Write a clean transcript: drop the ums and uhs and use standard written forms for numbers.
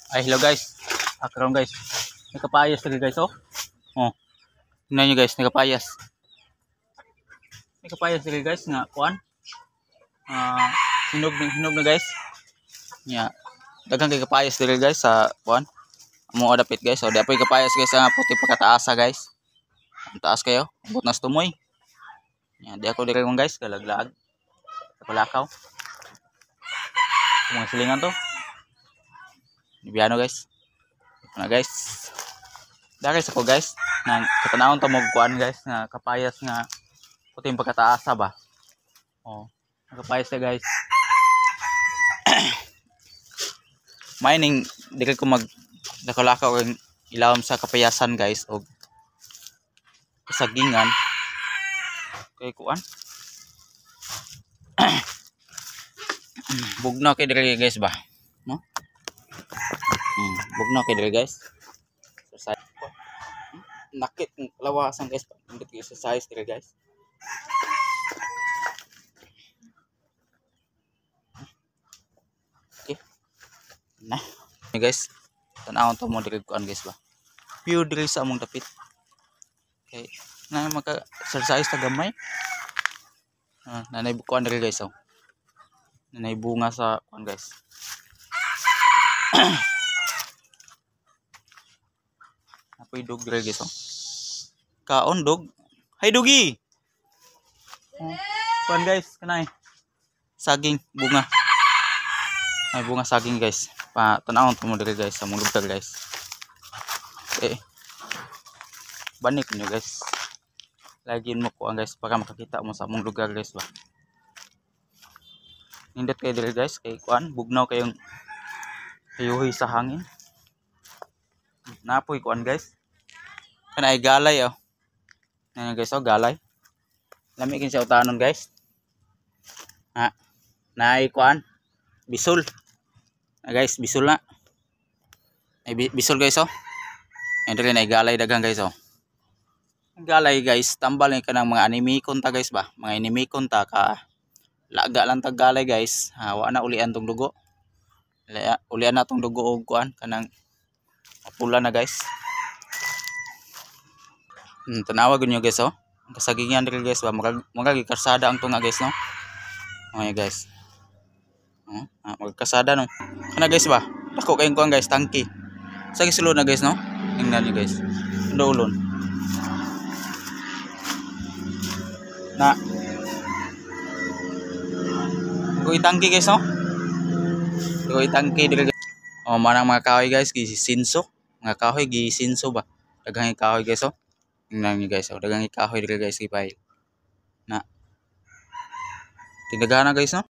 Ay, hello guys. Ah, karon guys. Nakapayas lagi guys, oh. Oh. Tingnan nyo guys, nakapayas. Nakapayas lagi guys nga kuan. Ah, hinog na hinog na guys. Nya. Daghan kay kapayas diri guys sa kuan. Amo adapit guys. So, di apoy kapayas guys nga puti pagkataasa guys. Ang taas kayo. Abot na sa tumoy. Nya, di ako diri kong guys, kalaglaag. Palakaw. Mga silingan to. Nibyano guys. Ito na guys. Dahil sa ko guys, nang katanawon ta mo kuan guys nga kapayas nga puting pagkataasa ba. Oh, kapayas na guys. Mining dili ko mag lakalakaw ang ilawom sa kapayasan guys og kasagingan kay kuan. Bugnaw kay diri guys ba, no? Bugnaw kay diri guys. Exercise. Nakit ang lawasan guys, nindot kay exercise diri guys. Okay. Na. Hey guys, tan-awon to mo diri kuan guys ba. View diri sa among dapit. Okay. Na maka exercise ta gamay. Ah, nanay kuan diri guys oh. Nanay bunga sa kuan guys. Apoy dog diri guys oh. Kaon dog. Hi dogi. Oh, kuan guys, kanay. Saging bunga. Ay bunga saging guys. Pa tan-awon to mo diri guys sa among lugar guys. Okay. Banik niyo guys. Lagin mo kuan guys para makakita mo sa among lugar guys ba. Nindot kayo diri guys kay kuan bugnaw kayong kayuhi sa hangin. Napoy kuan guys. Kanay galay oh. Ayan guys oh, galay. Lami kin siya utanon guys. Ha. Naay kuan bisol. Na guys, bisol na. Ay bisol guys oh. Ayan diri naay galay daghan guys oh. Galay guys, tambal ni kanang mga animikon ta guys ba. Mga inimikon ta ka laga lang tag galay guys. Ha, wa na ulian tong dugo. Ulian na tong dugo og kuan kanang pula na guys. Tanawa gud nyo guys oh. Ang kasagingan diri guys ba, magag karsada ang tunga guys no. Okay guys. Oh, magkasada no. Kana guys ba? Dako kayong kuan guys, tangki. Sa gisulod na guys no. Tingnan niyo guys. Ndulon. Na. Ko itangki guys no. Ko itangki diri guys. Oh, manang mga kahoy guys gisinso. Mga kahoy gisinso ba. Daghang kahoy guys oh. Tingnan niyo guys oh, daghang kahoy diri guys gipay. Na. Tindaghana guys no.